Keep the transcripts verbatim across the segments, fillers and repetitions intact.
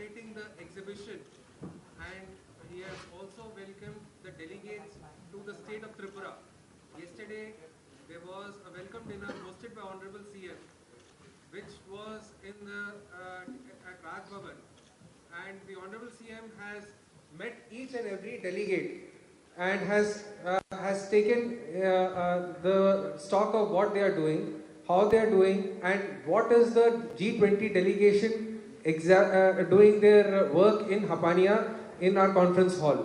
Celebrating the exhibition, and he has also welcomed the delegates to the state of Tripura. Yesterday, there was a welcome dinner hosted by Honorable C M, which was in the uh, at Raj Bhavan, and the Honorable C M has met each and every delegate and has uh, has taken uh, uh, the stock of what they are doing, how they are doing, and what is the G twenty delegation exa- uh, doing their work in Happania in our conference hall.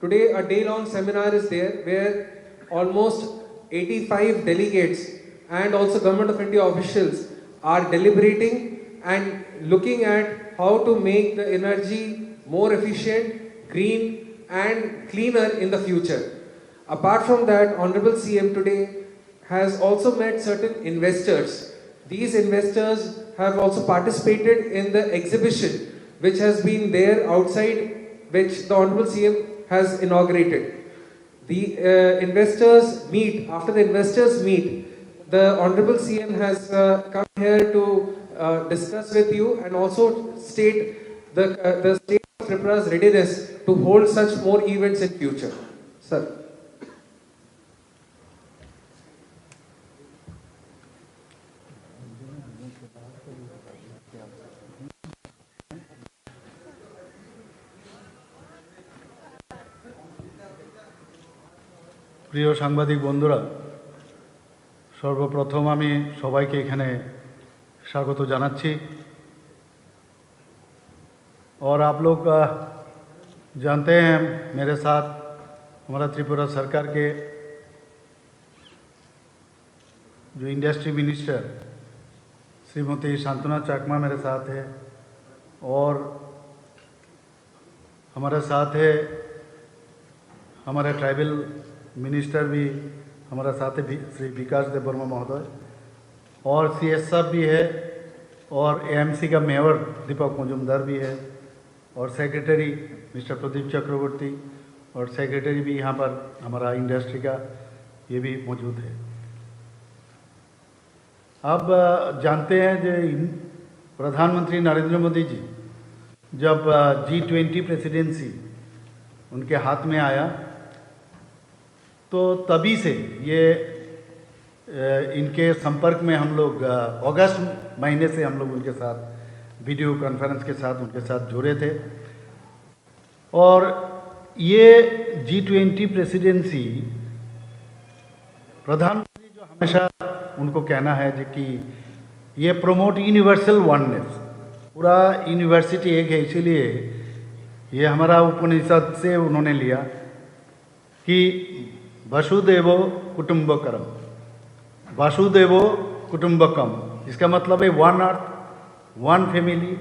Today, a day-long seminar is there where almost eighty-five delegates and also Government of India officials are deliberating and looking at how to make the energy more efficient, green, and cleaner in the future. Apart from that, Honorable C M today has also met certain investors. These investors have also participated in the exhibition which has been there outside, which the Honorable C M has inaugurated. The uh, investors meet, after the investors meet, the Honorable C M has uh, come here to uh, discuss with you and also state the, uh, the state of Tripura's readiness to hold such more events in future. Sir. প্রিয় সাংবাদিক বন্ধুরা, সর্বপ্রথম আমি সবাইকে এখানে স্বাগত জানাচ্ছি। और आप लोग, अ, जानते हैं, मेरे साथ हमारा त्रिपुरा सरकार के जो इंडस्ट्री मिनिस्टर श्रीमती शांतना चाकमा मेरे साथ है, और हमारे साथ है हमारे ट्राइबल मिनिस्टर भी, हमारे साथ है वि-, श्री विकास देबबर्मा महोदय, और सीएस साहब भी है, और एएमसी का मेयर दीपक मजूमदार भी है, और सेक्रेटरी मिस्टर प्रदीप चक्रवर्ती, और सेक्रेटरी भी यहाँ पर हमारा इंडस्ट्री का, ये भी मौजूद है। अब, अ, जानते हैं जो इन-, प्रधानमंत्री नरेंद्र मोदी जी जब, अ, जी ट्वेंटी प्रेसिडेंसी उनके हाथ में आया, तो तभी से ये, अ, इनके संपर्क में हम लोग, अ, अगस्त महीने से हम लोग उनके साथ वीडियो कॉन्फ्रेंस के साथ उनके साथ जुड़े थे। और ये जी ट्वेंटी प्रेसिडेंसी, प्रधानमंत्री जो हमेशा उनको कहना है जो कि ये प्रमोट यूनिवर्सल वननेस, पूरा यूनिवर्सिटी एक है, इसीलिए ये हमारा उपनिषद से उन्होंने लिया कि वसुदेव कुटुंबकम, वसुदेव कुटुंबकम, इसका मतलब है वन अर्थ, वन फैमिली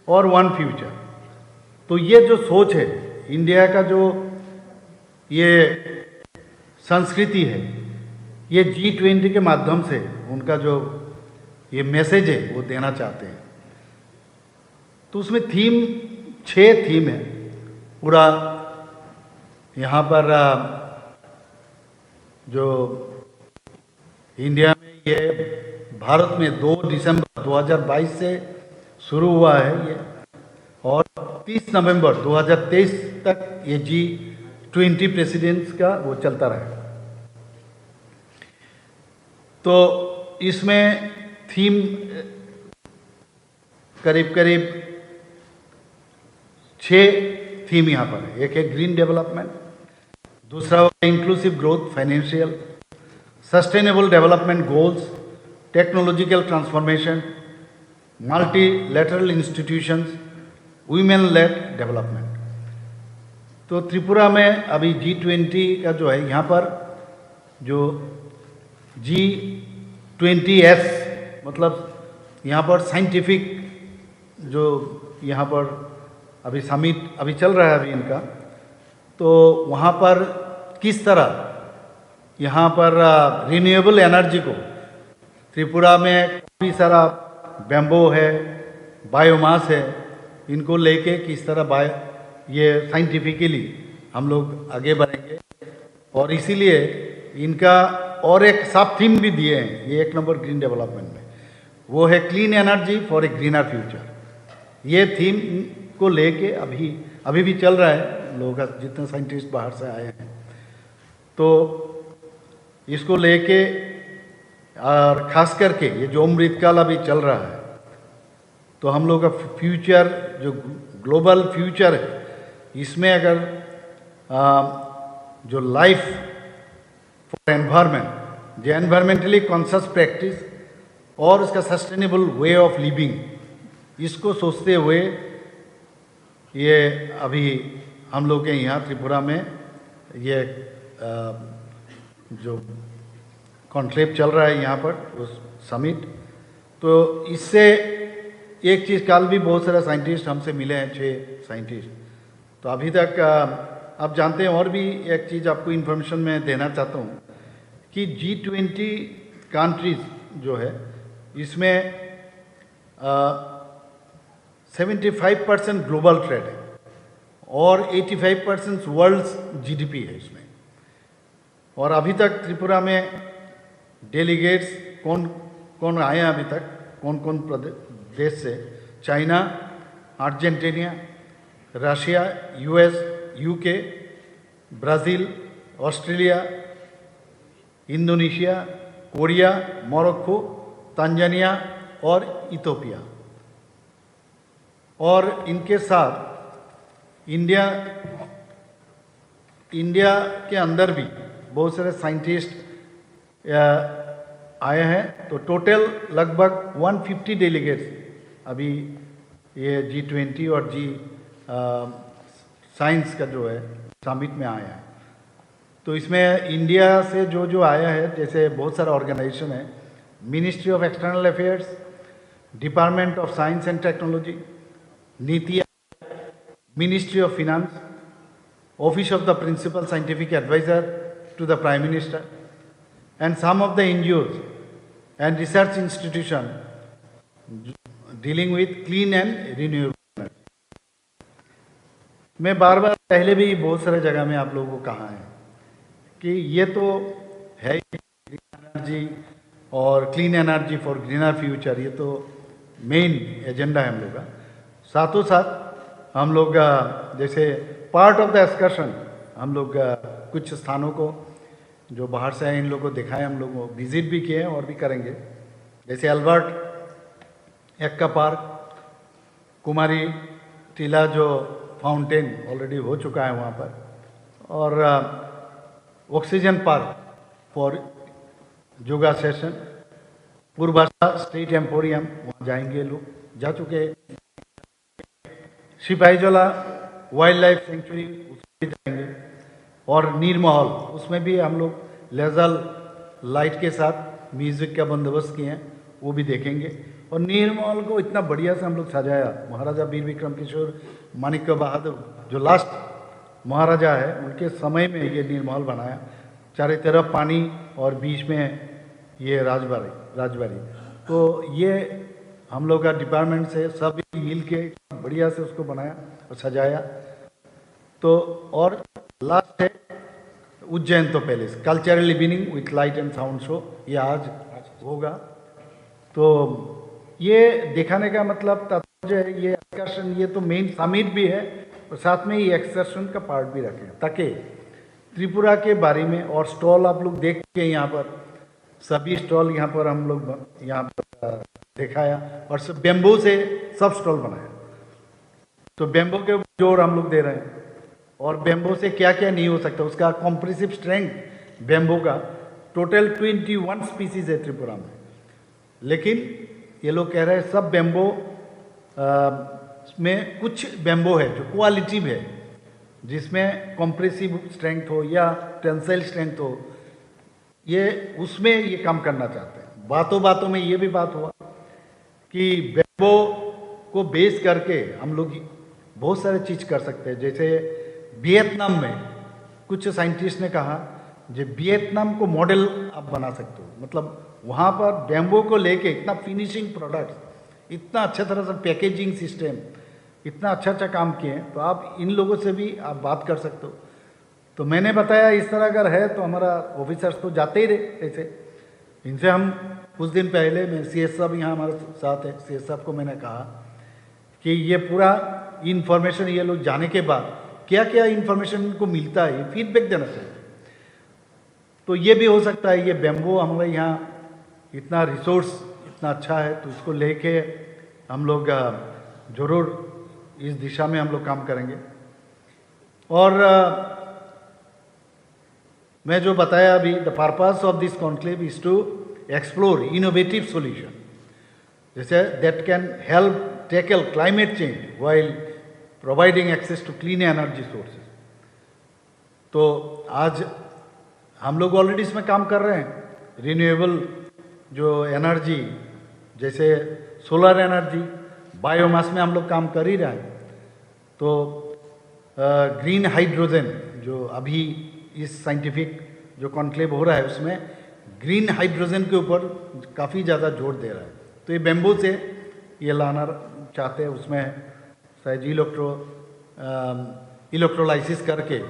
और वन फ्यूचर। तो ये जो सोच है इंडिया का, जो ये संस्कृति है, ये जी ट्वेंटी के माध्यम से उनका जो ये मैसेज है, वो देना चाहते हैं। तो उसमें थीम, छः थीम है पूरा। यहाँ पर, अ, जो इंडिया में ये भारत में दो दिसंबर दो हज़ार बाईस से शुरू हुआ है ये, और तीस नवंबर दो हज़ार तेईस तक ये जी ट्वेंटी प्रेसिडेंस का वो चलता रहेगा। तो इसमें थीम करीब करीब छः थीम यहाँ पर है। एक है ग्रीन डेवलपमेंट, दूसरा होगा inclusive growth, financial, sustainable development goals, technological transformation, multilateral institutions, women lead development. तो त्रिपुरा में अभी जी ट्वेंटी का जो है, यहाँ पर जो जी ट्वेंटी एस, मतलब यहाँ पर साइंटिफिक जो यहाँ पर अभी समिट अभी चल रहा है अभी इनका, तो वहाँ पर किस तरह यहाँ पर रिन्यूएबल एनर्जी को, त्रिपुरा में काफ़ी सारा बैम्बू है, बायोमास है, इनको लेके किस तरह बाय-, ये साइंटिफिकली हम लोग आगे बढ़ेंगे। और इसीलिए इनका और एक सब थीम भी दिए हैं ये एक नंबर ग्रीन डेवलपमेंट में, वो है clean energy for a greener future. ये थीम को लेके अभी अभी भी चल रहा है। लोग, जितने साइंटिस्ट बाहर से आए हैं, तो इसको लेके और खास करके ये जो अमृतकाल अभी चल रहा है, तो हम लोग का फ्यूचर, जो ग्लोबल फ्यूचर है, इसमें अगर आ, जो लाइफ फॉर एनवायरनमेंट, जो एनवायरमेंटली कॉन्शियस प्रैक्टिस और उसका सस्टेनेबल वे ऑफ लिविंग, इसको सोचते हुए ये अभी हम लोग के यहाँ त्रिपुरा में ये आ, जो कॉन्क्लेव चल रहा है यहाँ पर, उस समिट, तो इससे एक चीज़, कल भी बहुत सारे साइंटिस्ट हमसे मिले हैं, छः साइंटिस्ट। तो अभी तक आ, आप जानते हैं, और भी एक चीज़ आपको इन्फॉर्मेशन में देना चाहता हूँ कि जी ट्वेंटी कंट्रीज जो है, इसमें seventy five percent global trade है और eighty five percent world GDP है इसमें। और अभी तक त्रिपुरा में डेलीगेट्स कौन कौन आए हैं अभी तक, कौन कौन प्रदे- देश से? China, Argentina, Russia, US, UK, Brazil, Australia, Indonesia, Korea, Morocco, Tanzania और इथियोपिया। और इनके साथ इंडिया इंडिया के अंदर भी बहुत सारे साइंटिस्ट आए हैं। तो टोटल लगभग वन फिफ्टी डेलीगेट्स अभी ये जी ट्वेंटी और जी साइंस का जो है समिट में आए हैं। तो इसमें इंडिया से जो जो आया है, जैसे बहुत सारा ऑर्गेनाइजेशन है, ministry of external affairs, department of science and technology, नीति, Ministry of Finance, Office of the Principal Scientific Advisor to the Prime Minister, and some of the N G Os and research institution dealing with clean and renewable energy. मैं बार बार पहले भी बहुत सारे जगह में आप लोगों को कहा है कि ये तो है एनर्जी और clean energy for greener future, ये तो मेन एजेंडा है हम लोग का। साथों साथ हम लोग आ, जैसे पार्ट ऑफ द एक्सकर्शन हम लोग आ, कुछ स्थानों को जो बाहर से आए, इन लोगों को दिखाए, हम लोग विजिट भी किए हैं और भी करेंगे। जैसे अल्बर्ट एक्का पार्क, कुमारी टीला जो फाउंटेन ऑलरेडी हो चुका है वहाँ पर, और ऑक्सीजन पार्क फॉर योगा सेशन, पूर्वासा स्टेट एम्पोरियम, वहाँ जाएंगे लोग, जा चुके हैं। सिपाहीजला वाइल्ड लाइफ सेंचुरी, उसमें भी जाएंगे। और नीर महल, उसमें भी हम लोग लेजर लाइट के साथ म्यूजिक का बंदोबस्त किए हैं, वो भी देखेंगे। और नीर महल को इतना बढ़िया से हम लोग सजाया, महाराजा वीर विक्रम किशोर माणिक्य बहादुर जो लास्ट महाराजा है, उनके समय में ये नीर महल बनाया। चारों तरफ पानी और बीच में ये राजबाड़ी राजबाड़ी। तो ये हम लोग का डिपार्टमेंट से सभी मिल के बढ़िया से उसको बनाया और सजाया। तो और लास्ट है उज्जैन तो palace, cultural evening with light and sound show, ये आज होगा। तो ये दिखाने का मतलब तात्पर्य है, ये एक्सकर्शन, ये तो मेन समिट भी है और साथ में ये एक्सकर्शन का पार्ट भी रखें, ताकि त्रिपुरा के बारे में। और स्टॉल आप लोग देख के यहाँ पर सभी स्टॉल यहाँ पर हम लोग ब- यहाँ पर अ, दिखाया और सब बेम्बू से सब स्टॉल बनाया। तो बेम्बू के जोर हम लोग दे रहे हैं। और बेम्बू से क्या क्या नहीं हो सकता, उसका कॉम्प्रेसिव स्ट्रेंथ बेम्बू का, टोटल ट्वेंटी वन स्पीसीज है त्रिपुरा में। लेकिन ये लोग कह रहे हैं सब बेम्बो अ, में कुछ बेम्बो है जो क्वालिटिव है, जिसमें कॉम्प्रेसिव स्ट्रेंथ हो या टेंसाइल स्ट्रेंथ हो, ये उसमें ये काम करना चाहते हैं। बातों बातों में ये भी बात हुआ कि बेम्बो को बेस करके हम लोग बहुत सारे चीज़ कर सकते हैं। जैसे वियतनाम में कुछ साइंटिस्ट ने कहा जो वियतनाम को मॉडल आप बना सकते हो, मतलब वहाँ पर बेम्बो को लेके इतना फिनिशिंग प्रोडक्ट्स, इतना अच्छा तरह से पैकेजिंग सिस्टम, इतना अच्छा अच्छा काम किए हैं, तो आप इन लोगों से भी आप बात कर सकते हो। तो मैंने बताया इस तरह अगर है तो हमारा ऑफिसर्स तो जाते ही रहे ऐसे। इनसे हम कुछ दिन पहले, मैं सीएस साहब यहाँ हमारे साथ है, सीएस साहब को मैंने कहा कि ये पूरा इन्फॉर्मेशन ये लोग जाने के बाद क्या क्या इन्फॉर्मेशन इनको मिलता है, ये फीडबैक देना चाहिए। तो ये भी हो सकता है, ये बैम्बू हमारे यहाँ इतना रिसोर्स इतना अच्छा है, तो इसको लेके हम लोग ज़रूर इस दिशा में हम लोग काम करेंगे। और मैं जो बताया अभी, the purpose of this conclave is to explore innovative solution, जैसे that can help tackle climate change while providing access to clean energy sources। तो आज हम लोग ऑलरेडी इसमें काम कर रहे हैं। रिन्यूएबल जो एनर्जी, जैसे सोलर एनर्जी, बायोमास में हम लोग काम कर ही रहे हैं। तो ग्रीन हाइड्रोजन जो अभी इस साइंटिफिक जो कॉन्क्लेव हो रहा है, उसमें ग्रीन हाइड्रोजन के ऊपर काफ़ी ज़्यादा जोर दे रहा है। तो ये बैम्बू से ये लाना चाहते हैं, उसमें शायद इलेक्ट्रो इलेक्ट्रोलाइसिस करके,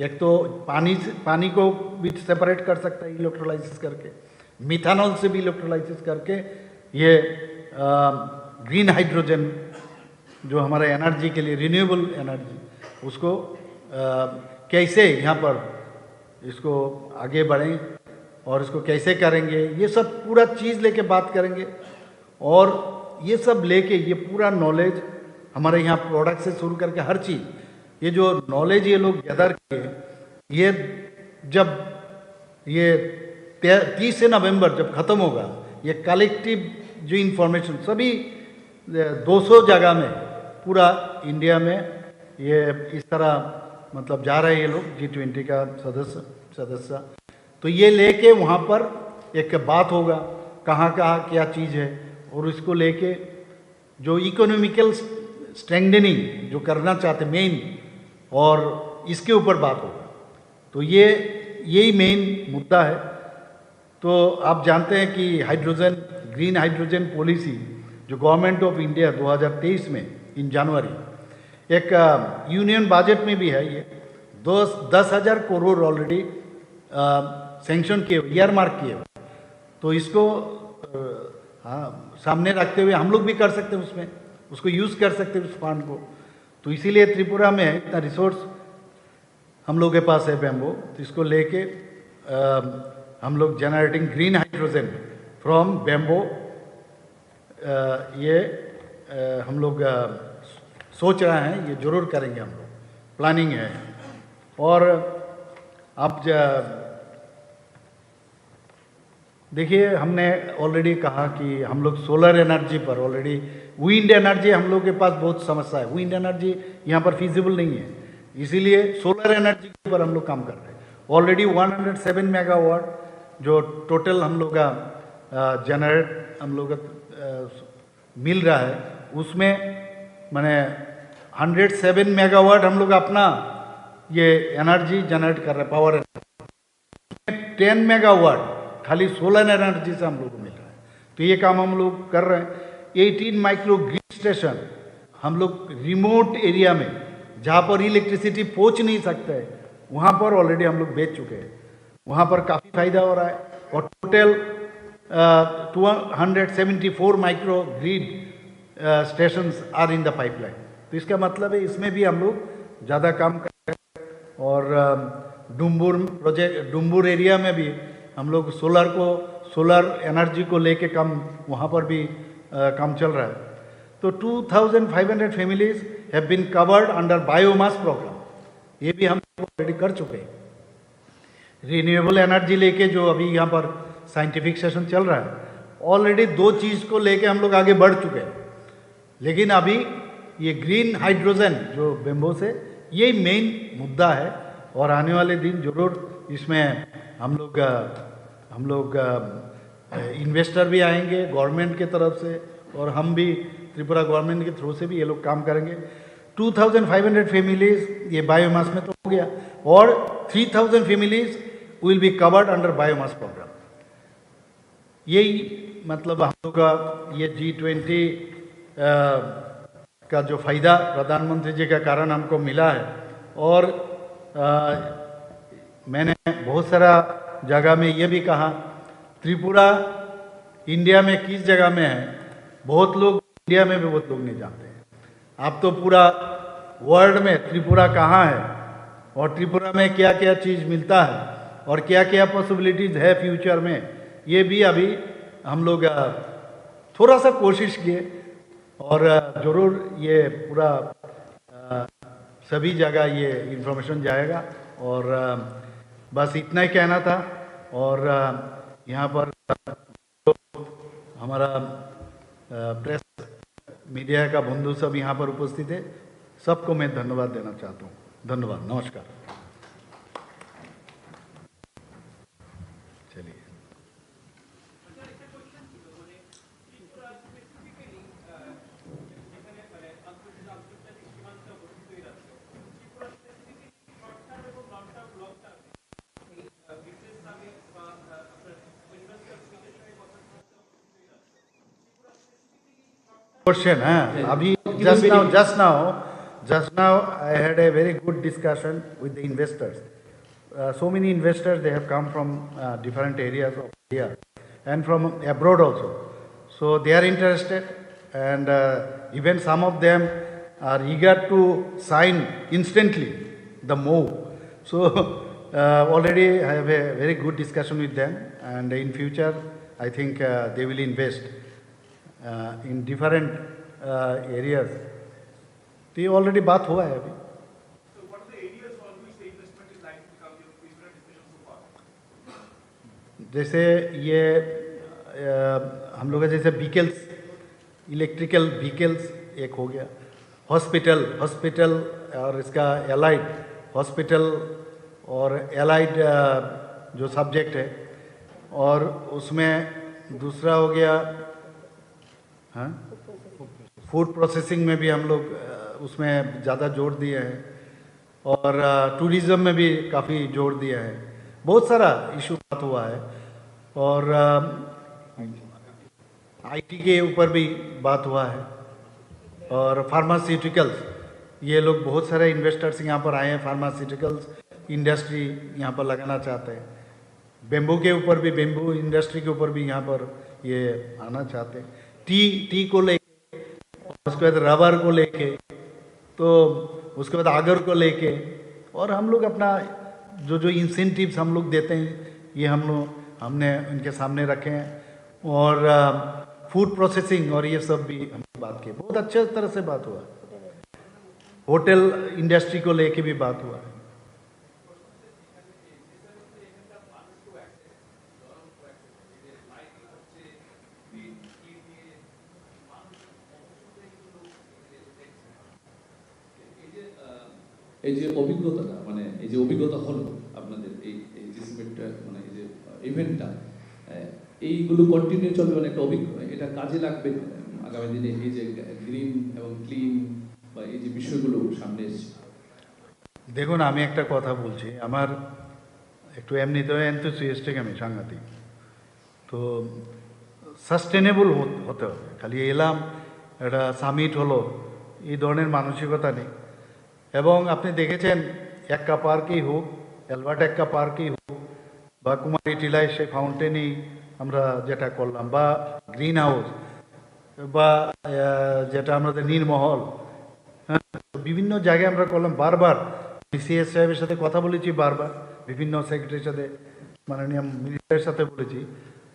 एक तो पानी से, पानी को भी सेपरेट कर सकता है इलेक्ट्रोलाइसिस करके, मिथानॉल से भी इलेक्ट्रोलाइसिस करके ये ग्रीन हाइड्रोजन जो हमारा एनर्जी के लिए रिन्यूएबल एनर्जी, उसको अ, कैसे यहाँ पर इसको आगे बढ़ें और इसको कैसे करेंगे, ये सब पूरा चीज़ लेके बात करेंगे। और ये सब लेके, ये पूरा नॉलेज हमारे यहाँ प्रोडक्ट से शुरू करके हर चीज़, ये जो नॉलेज ये लोग गैदर किए, ये जब ये ते- तीस नवंबर जब ख़त्म होगा, ये कलेक्टिव जो इंफॉर्मेशन सभी दो सौ जगह में पूरा इंडिया में ये इस तरह, मतलब, जा रहे हैं ये लोग, जी ट्वेंटी का सदस्य सदस्य। तो ये लेके वहाँ पर एक बात होगा, कहाँ कहाँ क्या चीज़ है, और इसको लेके जो इकोनॉमिकल स्ट्रेंथनिंग जो करना चाहते मेन, और इसके ऊपर बात होगा। तो ये यही मेन मुद्दा है। तो आप जानते हैं कि हाइड्रोजन, ग्रीन हाइड्रोजन पॉलिसी जो गवर्नमेंट ऑफ इंडिया दो हज़ार तेईस में इन जनवरी एक यूनियन बजट में भी है, ये दस दस हज़ार करोड़ ऑलरेडी सैंक्शन किए हुए, ईयरमार्क किए हुए। तो इसको अ, हाँ, सामने रखते हुए हम लोग भी कर सकते हैं उसमें, उसको यूज़ कर सकते हैं उस फंड को। तो इसीलिए त्रिपुरा में इतना रिसोर्स हम लोग के पास है बैम्बू, तो इसको लेके अ, हम लोग generating green hydrogen from bamboo, ये अ, हम लोग अ, सोच रहे हैं, ये ज़रूर करेंगे हम लोग, प्लानिंग है। और आप ज- देखिए, हमने ऑलरेडी कहा कि हम लोग सोलर एनर्जी पर ऑलरेडी, विंड एनर्जी हम लोग के पास बहुत समस्या है। विंड एनर्जी यहाँ पर फीजिबल नहीं है, इसीलिए सोलर एनर्जी के ऊपर हम लोग काम कर रहे हैं। Already one hundred seven megawatt जो टोटल हम लोग का जनरेट हम लोग का अ, मिल रहा है, उसमें मैंने हंड्रेड सेवन मेगावाट हम लोग अपना ये एनर्जी जनरेट कर रहे हैं, पावर एनर्जी। टेन मेगावाट खाली सोलर एनर्जी से हम लोग को मिल रहा है। तो ये काम हम लोग कर रहे हैं। एटीन माइक्रो ग्रिड स्टेशन हम लोग रिमोट एरिया में, जहाँ पर इलेक्ट्रिसिटी पहुँच नहीं सकता है, वहाँ पर ऑलरेडी हम लोग बेच चुके हैं। वहाँ पर काफ़ी फायदा हो रहा है। और total two hundred seventy four micro grid stations are in the pipeline. तो इसका मतलब है, इसमें भी हम लोग ज़्यादा काम कर रहे हैं। और अ, डुम्बुर प्रोजेक्ट, डुम्बुर एरिया में भी हम लोग सोलर को, सोलर एनर्जी को लेके काम, वहाँ पर भी अ, काम चल रहा है। तो two thousand five hundred families have been covered under biomass program, ये भी हम ऑलरेडी कर चुके हैं। रिन्यूएबल एनर्जी लेके जो अभी यहाँ पर साइंटिफिक सेशन चल रहा है, ऑलरेडी दो चीज़ को लेके हम लोग आगे बढ़ चुके हैं। लेकिन अभी ये ग्रीन हाइड्रोजन जो बैम्बू से, ये मेन मुद्दा है। और आने वाले दिन ज़रूर इसमें हम लोग अ, हम लोग इन्वेस्टर भी आएंगे गवर्नमेंट के तरफ से, और हम भी त्रिपुरा गवर्नमेंट के थ्रू से भी ये लोग काम करेंगे। Two thousand five hundred families ये बायोमास में तो हो गया, और three thousand families will be covered under biomass program। यही मतलब हम लोग का ये जी ट्वेंटी का जो फ़ायदा प्रधानमंत्री जी का कारण हमको मिला है। और अ, मैंने बहुत सारा जगह में ये भी कहा, त्रिपुरा इंडिया में किस जगह में है, बहुत लोग इंडिया में भी बहुत लोग नहीं जानते हैं। आप तो पूरा वर्ल्ड में त्रिपुरा कहाँ है और त्रिपुरा में क्या क्या चीज़ मिलता है और क्या क्या पॉसिबिलिटीज़ है फ्यूचर में, ये भी अभी हम लोग अ, थोड़ा सा कोशिश किए और अ, ज़रूर ये पूरा अ, सभी जगह ये इंफॉर्मेशन जाएगा। और अ, बस इतना ही कहना था। और अ, यहाँ पर हमारा प्रेस मीडिया का बंधु सब यहाँ पर उपस्थित है, सबको मैं धन्यवाद देना चाहता हूँ। धन्यवाद, नमस्कार। चलिए। क्वेश्चन है। अभी just now, just now, just now I had a very good discussion with the investors. Uh, so many investors, they have come from uh, different areas of India and from abroad also. So they are interested, and uh, even some of them are eager to sign instantly the move. So uh, already I have a very good discussion with them, and in future I think uh, they will invest uh, in different uh, areas. तो ये ऑलरेडी बात हुआ है अभी। जैसे ये अ, हम लोग का जैसे व्हीकल्स, इलेक्ट्रिकल व्हीकल्स एक हो गया, हॉस्पिटल, हॉस्पिटल और इसका एलाइड हॉस्पिटल और एलाइड जो सब्जेक्ट है, और उसमें दूसरा हो गया, हाँ, फूड प्रोसेसिंग में भी हम लोग अ, उसमें ज़्यादा जोर दिए हैं, और टूरिज्म में भी काफ़ी जोर दिया है। बहुत सारा इशू बात हुआ है, और आईटी के ऊपर भी बात हुआ है, और फार्मास्यूटिकल्स, ये लोग, बहुत सारे इन्वेस्टर्स यहाँ पर आए हैं, फार्मास्यूटिकल्स इंडस्ट्री यहाँ पर लगाना चाहते हैं। बेम्बू के ऊपर भी, बेम्बू इंडस्ट्री के ऊपर भी यहाँ पर ये आना चाहते हैं। टी टी को लेके, उसके बाद रबर को लेके, तो उसके बाद आगर को लेके, और हम लोग अपना जो जो इंसेंटिव्स हम लोग देते हैं, ये हम लोग, हमने उनके सामने रखे हैं। और फूड प्रोसेसिंग और ये सब भी हम लोग बात किए, बहुत अच्छे तरह से बात हुआ। होटल इंडस्ट्री को लेके भी बात हुआ है। এই যে অভিজ্ঞতাটা, মানে এই যে অভিজ্ঞতা হলো আপনাদের এই এই যে সিমেন্টটা, মানে এই যে ইভেন্টটা, এইগুলো কন্টিনিউ চলবে, মানে একটা অভিজ্ঞতা, এটা কাজে লাগবে আগামী দিনে, এই যে গ্রিন এবং ক্লিন বা এই যে বিষয়গুলো সামনে এসছে। দেখুন, আমি একটা কথা বলছি, আমার একটু এমনিতেও এনথুসিয়াস্টিক আমি সাংঘাতিক। তো সাস্টেনেবল হতে হবে। খালি এলাম, একটা সামিট হলো, এই ধরনের মানসিকতা নেই। এবং আপনি দেখেছেন, এক্কা পার্কেই হোক, অ্যালবার্ট এক্কা পার্কেই হোক, বা কুমারী টিলায় সেই ফাউন্টেনেই আমরা যেটা করলাম, বা গ্রিন হাউস, বা আহ, যেটা আমাদের নীরমহল, হ্যাঁ, বিভিন্ন জায়গায় আমরা করলাম বারবার। সিএস সাহেবের সাথে কথা বলেছি বারবার, বিভিন্ন সেক্রেটারির সাথে, মাননীয় মিনিস্টারের সাথে বলেছি।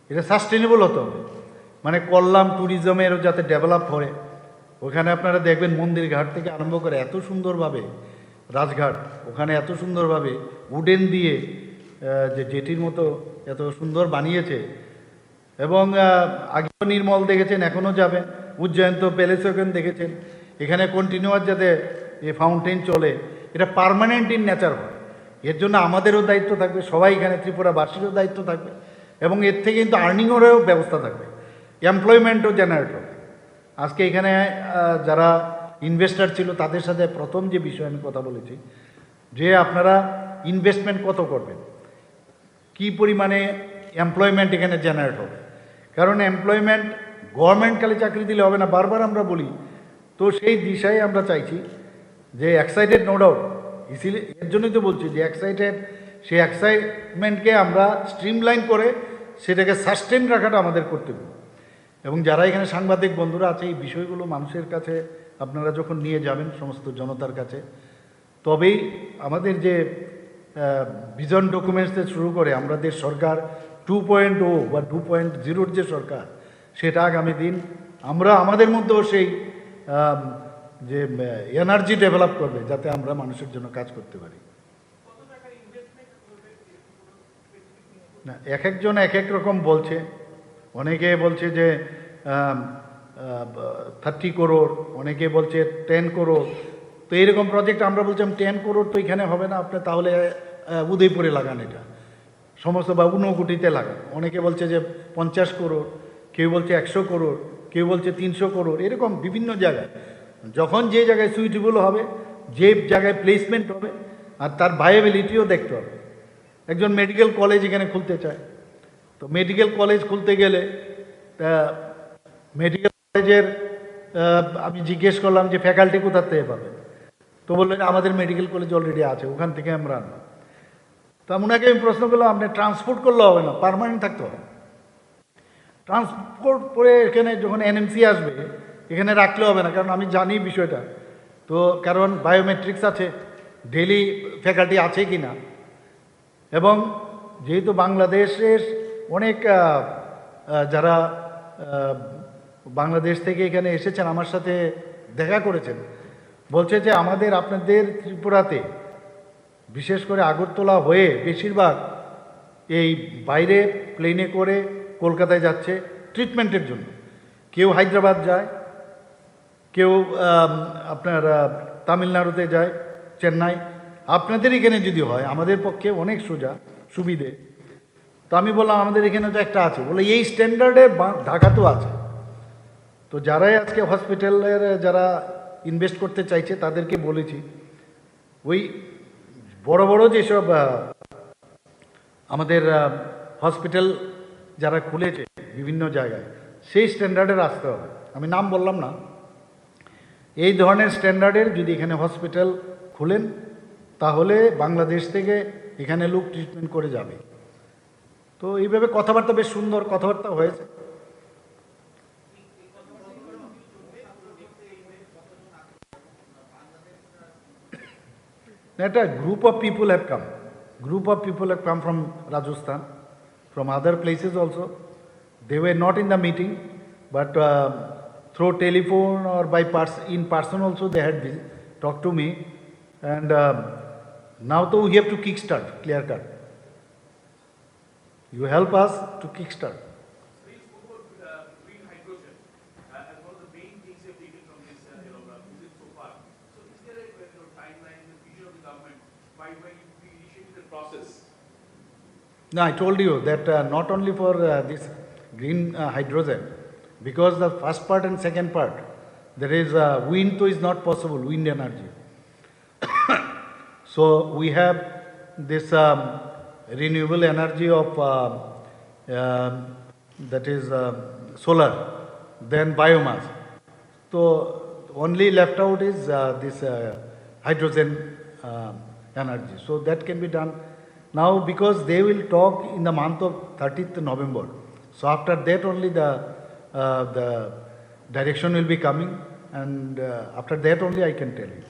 এটা সাস্টেনেবল হতে হবে, মানে করলাম ট্যুরিজমেরও যাতে ডেভেলপ হয়। ওখানে আপনারা দেখবেন মন্দির ঘাট থেকে আরম্ভ করে এত সুন্দরভাবে রাজঘাট, ওখানে এত সুন্দরভাবে উডেন দিয়ে আহ, যে জেটির মতো এত সুন্দর বানিয়েছে। এবং আহ, আগেও নির্মল দেখেছেন, এখনও যাবেন, উজ্জয়ন্ত প্যালেসও এখন দেখেছেন। এখানে কন্টিনিউয়াস যাতে এই ফাউন্টেন চলে, এটা পার্মানেন্ট ইন নেচার হয়। এর জন্য আমাদেরও দায়িত্ব থাকবে, সবাই এখানে ত্রিপুরাবাসীরও দায়িত্ব থাকবে, এবং এর থেকে কিন্তু আর্নিংয়েরও ব্যবস্থা থাকবে, এমপ্লয়মেন্টও জেনারেট হবে। আজকে এখানে আহ, যারা ইনভেস্টর ছিল, তাদের সাথে প্রথম যে বিষয়ে আমি কথা বলেছি, যে আপনারা ইনভেস্টমেন্ট কত করবেন, কি পরিমাণে এমপ্লয়মেন্ট এখানে জেনারেট হবে। কারণ এমপ্লয়মেন্ট, গভর্নমেন্ট খালি চাকরি দিলে হবে না, বারবার আমরা বলি। তো সেই দিশায় আমরা চাইছি যে এক্সাইটেড, নো ডাউট, ইসিলি এর জন্যই তো বলছি যে এক্সাইটেড, সেই এক্সাইটমেন্টকে আমরা স্ট্রিমলাইন করে সেটাকে সাস্টেন রাখাটা আমাদের কর্তব্য। এবং যারা এখানে সাংবাদিক বন্ধুরা আছে, এই বিষয়গুলো মানুষের কাছে আপনারা যখন নিয়ে যাবেন সমস্ত জনতার কাছে, তবেই আমাদের যে ভিশন ডকুমেন্টস থেকে শুরু করে আমাদের সরকার টু পয়েন্ট ও বা টু পয়েন্ট জিরোর যে সরকার, সেটা আগামী দিন আমরা আমাদের মধ্যেও সেই আম, যে এনার্জি ডেভেলপ করবে, যাতে আমরা মানুষের জন্য কাজ করতে পারি। না, এক একজন এক এক রকম বলছে। অনেকে বলছে যে থার্টি করোড়, অনেকে বলছে টেন করোড়। তো এইরকম প্রজেক্ট আমরা বলছিলাম, টেন করোড় তো এখানে হবে না, আপনি তাহলে আহ, উদয়পুরে লাগান এটা, সমস্ত বা ঊনকোটিতে লাগান। অনেকে বলছে যে পঞ্চাশ করোড়, কেউ বলছে একশো করোড়, কেউ বলছে তিনশো করোড়, এরকম বিভিন্ন জায়গায়। যখন যে জায়গায় সুইটেবল হবে, যে জায়গায় প্লেসমেন্ট হবে, আর তার ভায়াবিলিটিও দেখতে হবে। একজন মেডিকেল কলেজ এখানে খুলতে চায়, তো মেডিকেল কলেজ খুলতে গেলে মেডিকেল কলেজের আহ, আমি জিজ্ঞেস করলাম যে ফ্যাকাল্টি কোথা থেকে পাবে, তো বললেন আমাদের মেডিকেল কলেজ অলরেডি আছে, ওখান থেকে আমরা আনবো। তো আমি ওনাকে আমি প্রশ্ন করলাম, আপনি ট্রান্সপোর্ট করলে হবে না, পার্মানেন্ট থাকতে হবে। ট্রান্সপোর্ট করে এখানে যখন এনএমসি আসবে, এখানে রাখলে হবে না, কারণ আমি জানি বিষয়টা। তো কারণ বায়োমেট্রিক্স আছে, ডেইলি ফ্যাকাল্টি আছে কি না। এবং যেহেতু বাংলাদেশের অনেক আহ, আহ, যারা আহ, বাংলাদেশ থেকে এখানে এসেছেন, আমার সাথে দেখা করেছেন, বলছে যে আমাদের আপনাদের ত্রিপুরাতে, বিশেষ করে আগরতলা হয়ে বেশিরভাগ এই বাইরে প্লেনে করে কলকাতায় যাচ্ছে ট্রিটমেন্টের জন্য। কেউ হায়দ্রাবাদ যায়, কেউ আম, আপনার আহ, তামিলনাড়ুতে যায়, চেন্নাই। আপনাদের এখানে যদি হয়, আমাদের পক্ষে অনেক সোজা, সুবিধে। তো আমি বললাম, আমাদের এখানে তো একটা আছে। বলে, এই স্ট্যান্ডার্ডে ঢাকাতেও আছে। তো যারাই আজকে হসপিটালের যারা ইনভেস্ট করতে চাইছে, তাদেরকে বলেছি, ওই বড় বড় যেসব আহ, আমাদের হসপিটাল যারা খুলেছে বিভিন্ন জায়গায়, সেই স্ট্যান্ডার্ডের আসতে হবে। আমি নাম বললাম না। এই ধরনের স্ট্যান্ডার্ডের যদি এখানে হসপিটাল খুলেন, তাহলে বাংলাদেশ থেকে এখানে লোক ট্রিটমেন্ট করে যাবে। তো এইভাবে কথাবার্তা, বেশ সুন্দর কথাবার্তা হয়েছে। That a group of people have come. Group of people have come from Rajasthan, from other places also. They were not in the meeting, but uh, through telephone or by pers- in person also they had vis- talked to me. And um, now though we have to kickstart, clear cut. You help us to kickstart. So you spoke about uh, green hydrogen uh, as one of the main things you have taken from this uh, you know, uh, visit so far. So is there a you know, timeline, the vision of the government by when you initiated the process? No, I told you that uh, not only for uh, this green uh, hydrogen, because the first part and second part, there is uh, wind too is not possible, wind energy. So we have this um, renewable energy of uh, um, that is uh, solar, then biomass. So only left out is uh, this uh, hydrogen uh, energy. So that can be done now because they will talk in the month of thirtieth November. So after that only the uh, the direction will be coming, and uh, after that only I can tell you.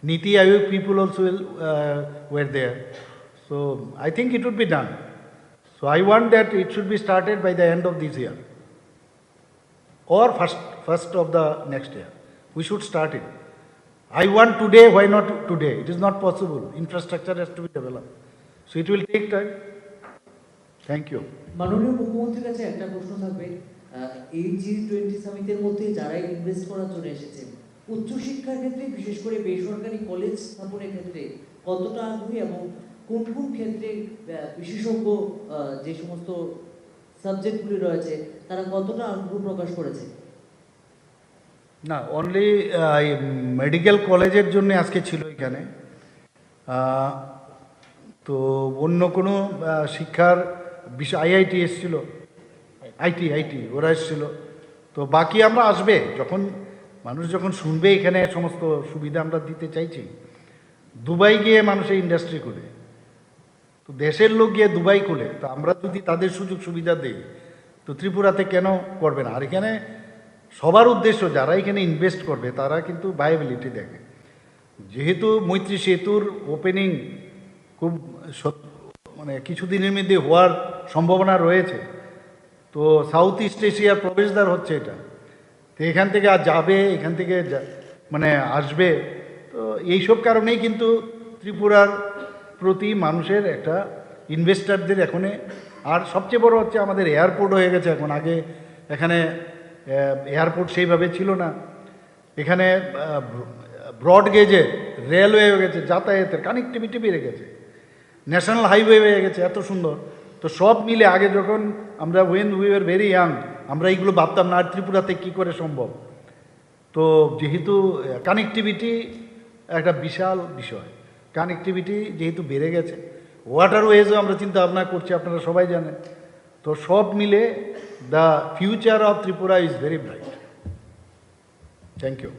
Niti Aayog people also will, uh, were there. So I think it would be done. So I want that it should be started by the end of this year or first, first of the next year. We should start it. I want today, why not today? It is not possible. Infrastructure has to be developed. So it will take time. Thank you. মাননীয় মুখ্যমন্ত্রীর কাছে একটা প্রশ্ন থাকবে। আহ, এই জি টোয়েন্টি সামিটের মধ্যে যারা ইনভেস্ট করার জন্য এসেছেন, উচ্চশিক্ষার ক্ষেত্রে, বিশেষ করে বেসরকারি কলেজ স্থাপনের ক্ষেত্রে কতটা আগ্রহী এবং কোন কোন ক্ষেত্রে আহ, বিশেষজ্ঞ আহ, যে সমস্ত সাবজেক্টগুলি রয়েছে, তারা কতটা আগ্রহ প্রকাশ করেছে? না, অনলি মেডিকেল কলেজের জন্য আজকে ছিল এখানে। আহ, তো অন্য কোনো আহ, শিক্ষার বিষয়, আইআইটি এসছিল, আইটি আইটি ওরা এসছিল। তো বাকি আমরা আসবে, যখন মানুষ যখন শুনবে এখানে সমস্ত সুবিধা আমরা দিতে চাইছি। দুবাই গিয়ে মানুষের ইন্ডাস্ট্রি করে, তো দেশের লোক গিয়ে দুবাই খুলে, তো আমরা যদি তাদের সুযোগ সুবিধা দেই, তো ত্রিপুরাতে কেন করবে না? আর এখানে সবার উদ্দেশ্য, যারা এখানে ইনভেস্ট করবে, তারা কিন্তু ভায়াবিলিটি দেখে। যেহেতু মৈত্রী সেতুর ওপেনিং খুব সত- মানে কিছুদিনের মধ্যে হওয়ার সম্ভাবনা রয়েছে, তো সাউথ ইস্ট এশিয়ার প্রবেশদ্বার হচ্ছে এটা। তো এখান থেকে আর যাবে, এখান থেকে যা- মানে আসবে। তো এইসব কারণেই কিন্তু ত্রিপুরার প্রতি মানুষের একটা, ইনভেস্টরদের এখানে। আর সবচেয়ে বড় হচ্ছে আমাদের এয়ারপোর্ট হয়ে গেছে এখন। আগে এখানে এয়ারপোর্ট সেইভাবে ছিল না। এখানে ব্রড গেজে রেলওয়ে হয়ে গেছে, যাতায়াতের কানেক্টিভিটি বেড়ে গেছে, ন্যাশনাল হাইওয়ে হয়ে গেছে, এত সুন্দর। তো সব মিলে আগে যখন আমরা, when we were very young, আমরা এইগুলো ভাবতাম না, আর ত্রিপুরাতে কী করে সম্ভব। তো যেহেতু কানেক্টিভিটি একটা বিশাল বিষয়, কানেক্টিভিটি যেহেতু বেড়ে গেছে, ওয়াটারওয়েজও আমরা চিন্তা ভাবনা করছি, আপনারা সবাই জানেন। তো সব মিলে the future of Tripura is very bright. Thank you.